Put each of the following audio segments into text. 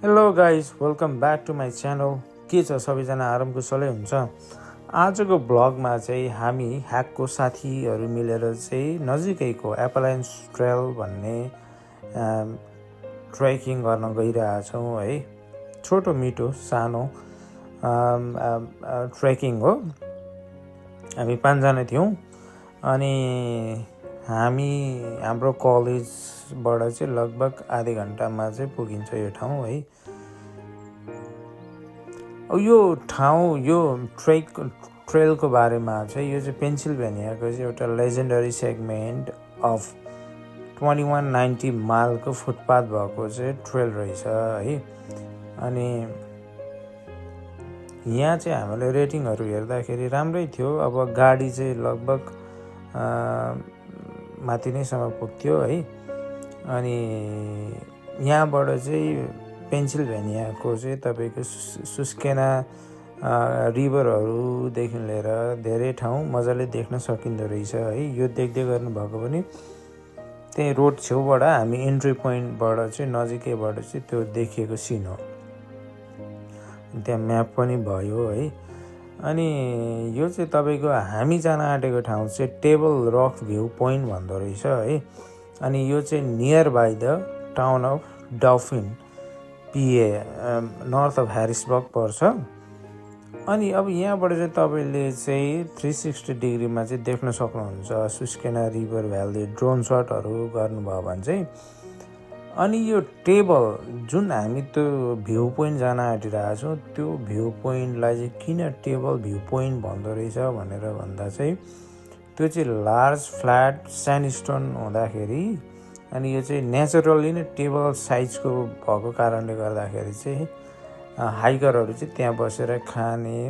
Hello guys, welcome back to my channel. के छ सबैजना आरामकुशलै हुन्छ। आजको ब्लगमा चाहिँ हामी ह्याकको साथीहरू मिलेर चाहिँ नजिकैको एप्लायन्स ट्रेल भन्ने ट्रेकिङ गर्न गइरहेछौँ है। छोटो मिठो सानो ट्रेकिङ हो। हामी 5 जना थियौँ अनि हाम्रो कलेजबाट चाहिँ लगभग आधी घन्टामा चाहिँ पुगिन्छ यो ठाउँ है। यो ठाउँ यो ट्रेलको बारेमा चाहिँ यो चाहिँ पेन्सिल्भेनियाको चाहिँ एउटा लेजेन्डरी सेगमेन्ट अफ 2190 माइलको फुटपाथ भएको चाहिँ ट्रेल रहेछ है। अनि यहाँ चाहिँ हामीले रेटिङहरू हेर्दाखेरि राम्रै थियो। अब गाडी चाहिँ लगभग माथि नैसम्म पुग्थ्यो है। अनि यहाँबाट चाहिँ पेन्सिल्भेनियाको चाहिँ तपाईँको सुस्केना रिभरहरूदेखि लिएर धेरै ठाउँ मजाले देख्न सकिँदो रहेछ है। यो देख्दै गर्नुभएको पनि त्यही रोड छेउबाट हामी इन्ट्री पोइन्टबाट चाहिँ नजिकैबाट चाहिँ त्यो देखिएको सिन हो। त्यहाँ म्याप पनि भयो है। अनि यो चाहिँ तपाईँको हामी जान आँटेको ठाउँ चाहिँ टेबल रक भ्यू पोइन्ट भन्दो रहेछ है। अनि यो चाहिँ near by the town of डफिन पिए नर्थ अफ ह्यारिसबर्ग पर्छ। अनि अब यहाँबाट चाहिँ तपाईँले चाहिँ 360 डिग्रीमा चाहिँ देख्न सक्नुहुन्छ सुस्केना रिभर भ्याली। ड्रोन सटहरू गर्नुभयो भने चाहिँ। अनि यो टेबल जुन हामी त्यो भ्यू पोइन्ट जान आँटिरहेको छौँ त्यो भ्यू पोइन्टलाई चाहिँ किन टेबल भ्यू पोइन्ट भन्दो रहेछ भनेर भन्दा चाहिँ त्यो चाहिँ लार्ज फ्ल्याट स्यान्डस्टोन हुँदाखेरि अनि यो चाहिँ नेचुरली नै टेबल साइजको भएको कारणले गर्दाखेरि चाहिँ हाइकरहरू चाहिँ त्यहाँ बसेर खाने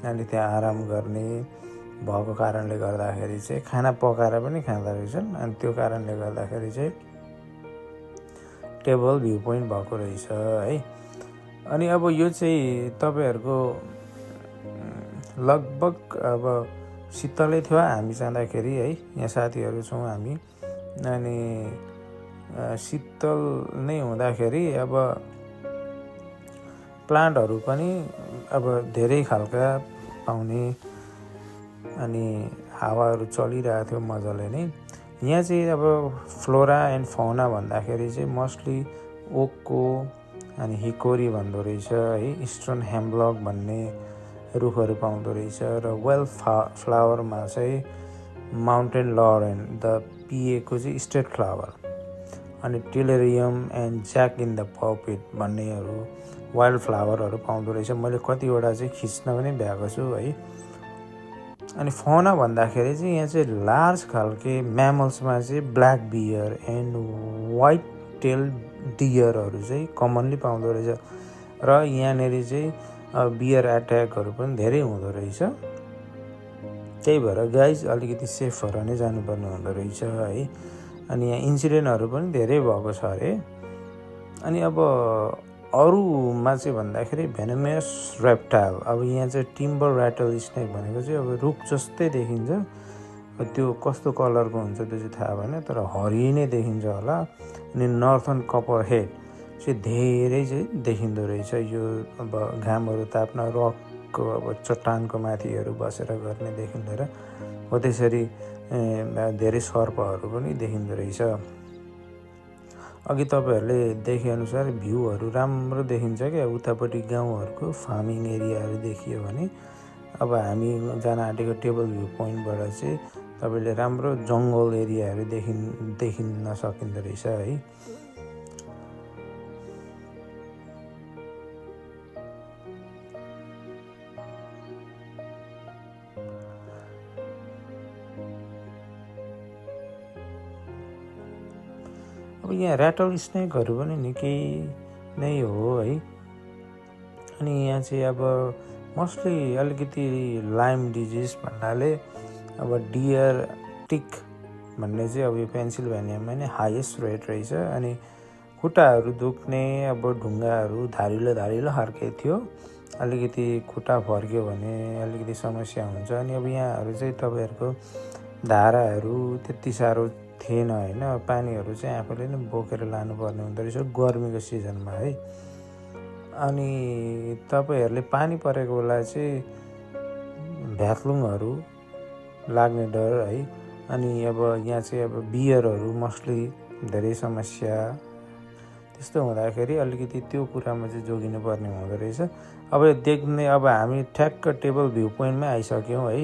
अनि त्यहाँ आराम गर्ने भएको कारणले गर्दाखेरि चाहिँ खाना पकाएर पनि खाँदो रहेछन्। अनि त्यो कारणले गर्दाखेरि चाहिँ टेबल भ्यू पोइन्ट भएको रहेछ है। अनि अब यो चाहिँ तपाईँहरूको लगभग अब शीतलै थियो हामी जाँदाखेरि है। यहाँ साथीहरू छौँ हामी। अनि शीतल नै हुँदाखेरि अब प्लान्टहरू पनि अब धेरै खालका पाउने अनि हावाहरू चलिरहेको थियो मजाले नै। यहाँ चाहिँ अब फ्लोरा एन्ड फौना भन्दाखेरि चाहिँ मोस्टली ओकको अनि हिकोरी भन्दो रहेछ है। इस्टर्न हेम्ब्लक भन्ने रुखहरू पाउँदो रहेछ। र वेल फ्लावरमा चाहिँ माउन्टेन लरेन द पिएको चाहिँ स्टेट फ्लावर। अनि trillium and jack in the pulpit भन्नेहरू वाइल्ड फ्लावरहरू पाउँदो रहेछ। मैले कतिवटा चाहिँ खिच्न पनि भ्याएको छु है। अनि फौना भन्दाखेरि चाहिँ यहाँ चाहिँ लार्ज खालके म्यामल्समा चाहिँ black bear and white tail डियरहरू चाहिँ कमनली पाउँदो रहेछ। र यहाँनिर चाहिँ बियर एट्याकहरू पनि धेरै हुँदो रहेछ। त्यही भएर गाइज अलिकति सेफ भएर नै जानुपर्ने हुँदो रहेछ है। अनि यहाँ इन्सिडेन्टहरू पनि धेरै भएको छ अरे। अनि अब अरूमा चाहिँ भन्दाखेरि भेनमस रेप्टाइल। अब यहाँ चाहिँ टिम्बर ऱ्याटल स्नेक भनेको चाहिँ अब रुख जस्तै देखिन्छ। त्यो कस्तो कलरको हुन्छ त्यो चाहिँ थाहा भएन, तर हरियो नै देखिन्छ होला। अनि नर्थर्न कपर हेड चाहिँ धेरै चाहिँ देखिँदो रहेछ। यो अब घामहरू ताप्न रकको अब चट्टानको माथिहरू बसेर गर्नेदेखि लिएर हो त्यसरी धेरै सर्पहरू पनि देखिँदो रहेछ। अघि तपाईँहरूले देखेअनुसार भ्यूहरू राम्रो देखिन्छ क्या। उतापट्टि गाउँहरूको फार्मिङ एरियाहरू देखियो भने अब हामी जान आँटेको टेबल भ्यू पोइन्टबाट चाहिँ तपाईँले राम्रो जङ्गल एरियाहरू देखिन सकिँदो रहेछ है। अब यहाँ ऱ्याटल स्नेकहरू पनि निकै नै हो है। अनि यहाँ चाहिँ अब मोस्टली अलिकति लाइम डिजिज भन्नाले अब डियर टिक भन्ने चाहिँ अब यो पेन्सिल्भेनियामा नै हाइएस्ट रेट रहेछ। अनि खुट्टाहरू दुख्ने अब ढुङ्गाहरू धारिलो खालके थियो। अलिकति खुट्टा फर्क्यो भने अलिकति समस्या हुन्छ। अनि अब यहाँहरू चाहिँ तपाईँहरूको धाराहरू त्यति साह्रो थिएन होइन। पानीहरू चाहिँ आफूले नै बोकेर लानुपर्ने हुँदो रहेछ गर्मीको सिजनमा है। अनि तपाईँहरूले पानी परेको बेला चाहिँ भ्याक्लुङहरू लाग्ने डर है। अनि अब यहाँ चाहिँ अब बियरहरू मोस्टली धेरै समस्या, त्यस्तो हुँदाखेरि अलिकति त्यो कुरामा चाहिँ जोगिनु पर्ने हुँदो रहेछ। अब देख्ने, अब हामी ठ्याक्क टेबल भ्यू पोइन्टमै आइसक्यौँ है।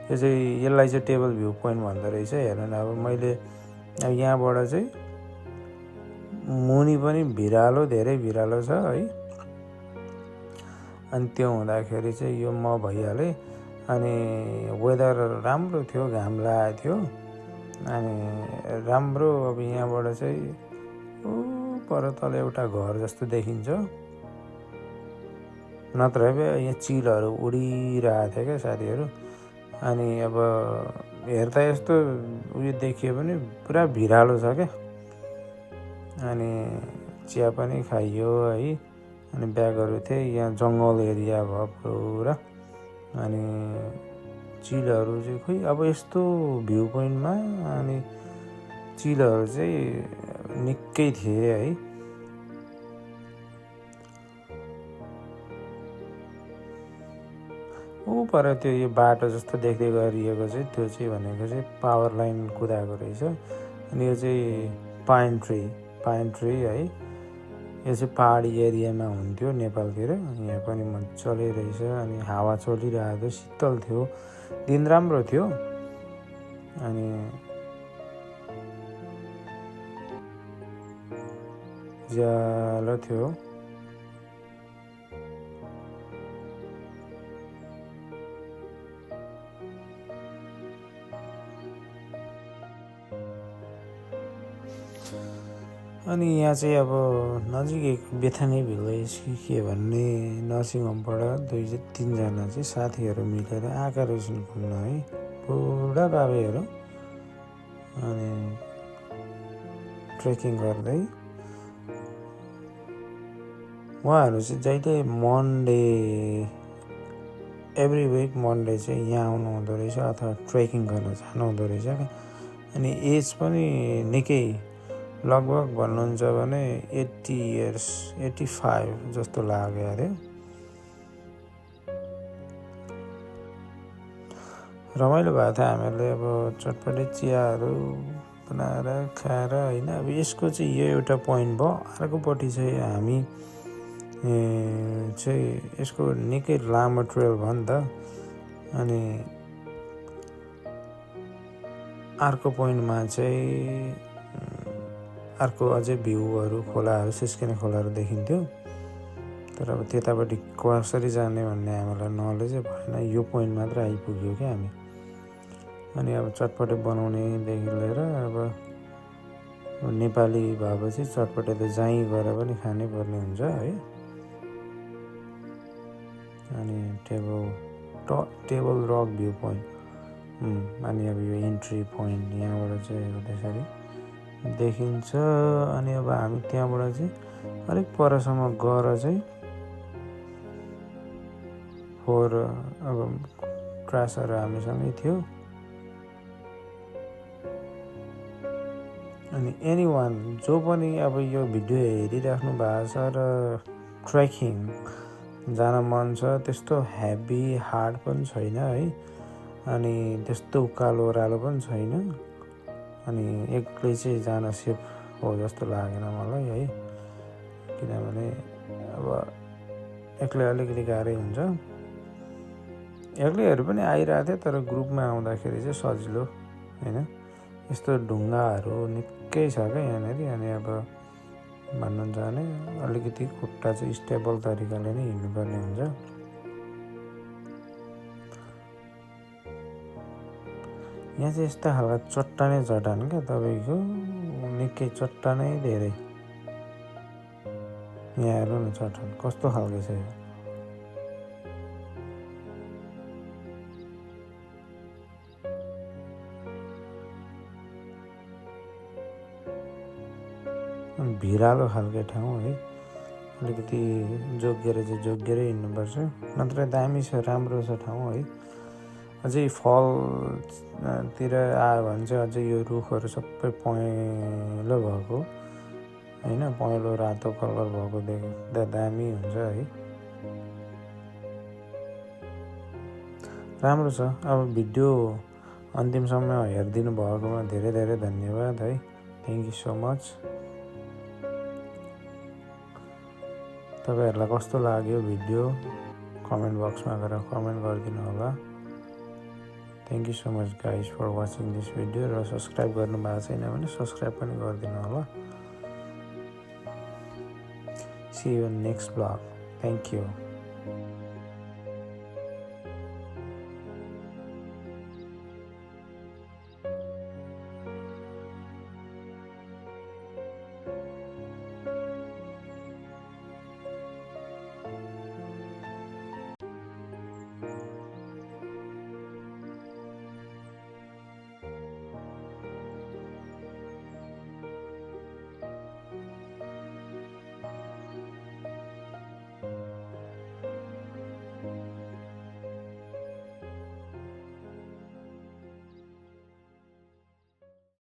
यो चाहिँ यसलाई चाहिँ टेबल भ्यू पोइन्ट भन्दो रहेछ। हेर्नु न, अब मैले अब यहाँबाट चाहिँ मुनि पनि भिरालो, धेरै भिरालो छ है। अनि त्यो हुँदाखेरि चाहिँ यो म भइहालेँ। अनि वेदर राम्रो थियो, घाम लागेको थियो अनि राम्रो। अब यहाँबाट चाहिँ पर तल एउटा घर जस्तो देखिन्छ, नत्र यहाँ चिलहरू उडिरहेको थियो क्या साथीहरू। अनि अब हेर्दा यस्तो उयो देखियो भने पुरा भिरालो छ क्या। अनि चिया पनि खाइयो है। अनि ब्यागहरू थिए, यहाँ जङ्गल एरिया भयो पुरा। अनि चिलहरू चाहिँ खोइ अब यस्तो भ्यू पोइन्टमा अनि चिलहरू चाहिँ निकै थिए है। पर त्यो यो बाटो जस्तो देख्दै गरिएको चाहिँ त्यो चाहिँ भनेको चाहिँ पावर लाइन कुदाएको रहेछ। अनि यो चाहिँ पाइन ट्री है। यो चाहिँ पहाडी एरियामा हुन्थ्यो नेपालतिर, यहाँ पनि मजाले रहेछ। अनि हावा चलिरहेको, शीतल थियो, दिन राम्रो थियो। अनि उज्यालो थियो। अनि यहाँ चाहिँ अब नजिकै बेथानी भिलेज के भन्ने नर्सिङ होमबाट 2-3जना चाहिँ साथीहरू मिलेर आएका रहेछन् घुम्न है, बुढा बाबेहरू। अनि ट्रेकिङ गर्दै उहाँहरू चाहिँ जहिले मन्डे, एभ्री विक मन्डे चाहिँ यहाँ आउनु हुँदो रहेछ अथवा ट्रेकिङ गर्न जानु हुँदो रहेछ क्या। अनि एज पनि निकै, लगभग भन्नुहुन्छ भने 80 इयर्स 85 जस्तो लाग्यो अरे। रमाइलो भएको थियो। हामीहरूले अब चटपटे चियाहरू बनाएर खाएर होइन। अब यसको चाहिँ यो एउटा पोइन्ट भयो। अर्कोपट्टि चाहिँ हामी चाहिँ यसको निकै लामो ट्रेल भयो नि त। अनि अर्को पोइन्टमा चाहिँ अर्को अझै भ्यूहरू, खोलाहरू, सिस्किने खोलाहरू देखिन्थ्यो। तर अब त्यतापट्टि कसरी जाने भन्ने हामीलाई नलेजै भएन। यो पोइन्ट मात्र आइपुग्यो क्या हामी। अनि अब चटपटे बनाउनेदेखि लिएर अब नेपाली भएपछि चटपटे त जहीँ गएर पनि खानै पर्ने हुन्छ है। अनि टेबल रक भ्यू पोइन्ट। अनि अब यो इन्ट्री पोइन्ट यहाँबाट चाहिँ त्यसरी देखिन्छ। अनि अब हामी त्यहाँबाट चाहिँ अलिक परसम्म गएर चाहिँ अब क्रासहरू हामीसँगै थियो। अनि एनीवान जो पनि अब यो भिडियो हेरिराख्नु भएको छ र ट्रेकिङ जान मन छ, त्यस्तो हेभी हार्ड पनि छैन है। अनि त्यस्तो उकालो ओह्रालो पनि छैन। अनि एक्लै चाहिँ जान सेफ हो जस्तो लागेन मलाई है। किनभने अब एक्लै अलिकति गाह्रै हुन्छ। एक्लैहरू पनि आइरहेको थियो, तर ग्रुपमा आउँदाखेरि चाहिँ सजिलो होइन। यस्तो ढुङ्गाहरू निकै छ क्या यहाँनिर। अनि अब भन्नुहुन्छ भने अलिकति खुट्टा चाहिँ स्टेबल तरिकाले नै हिँड्नुपर्ने हुन्छ। यहाँ चाहिँ यस्ता खालका चट्टानै चट्टान क्या, तपाईँको निकै चट्टानै धेरै। यहाँ हेर्नु न चट्टान कस्तो खालको छ यो। भिरालो खालको ठाउँ है। अलिकति जोगिएरै हिँड्नुपर्छ, नत्र दामी छ, राम्रो छ ठाउँ है। अझै फलतिर आयो भने चाहिँ अझै यो रुखहरू सबै पहेँलो भएको होइन, पहेँलो रातो कलर भएको देख्दा दामी हुन्छ है। राम्रो छ। अब भिडियो अन्तिमसम्म हेरिदिनु भएकोमा धेरै धेरै धन्यवाद है। Thank you so much. तपाईँहरूलाई कस्तो लाग्यो भिडियो कमेन्ट बक्समा गएर कमेन्ट गरिदिनु होला। Thank you so much guys for watching this video. र सब्सक्राइब गर्नु भएको छैन भने सब्सक्राइब पनि गरिदिनु होला। See you in next vlog. Thank you.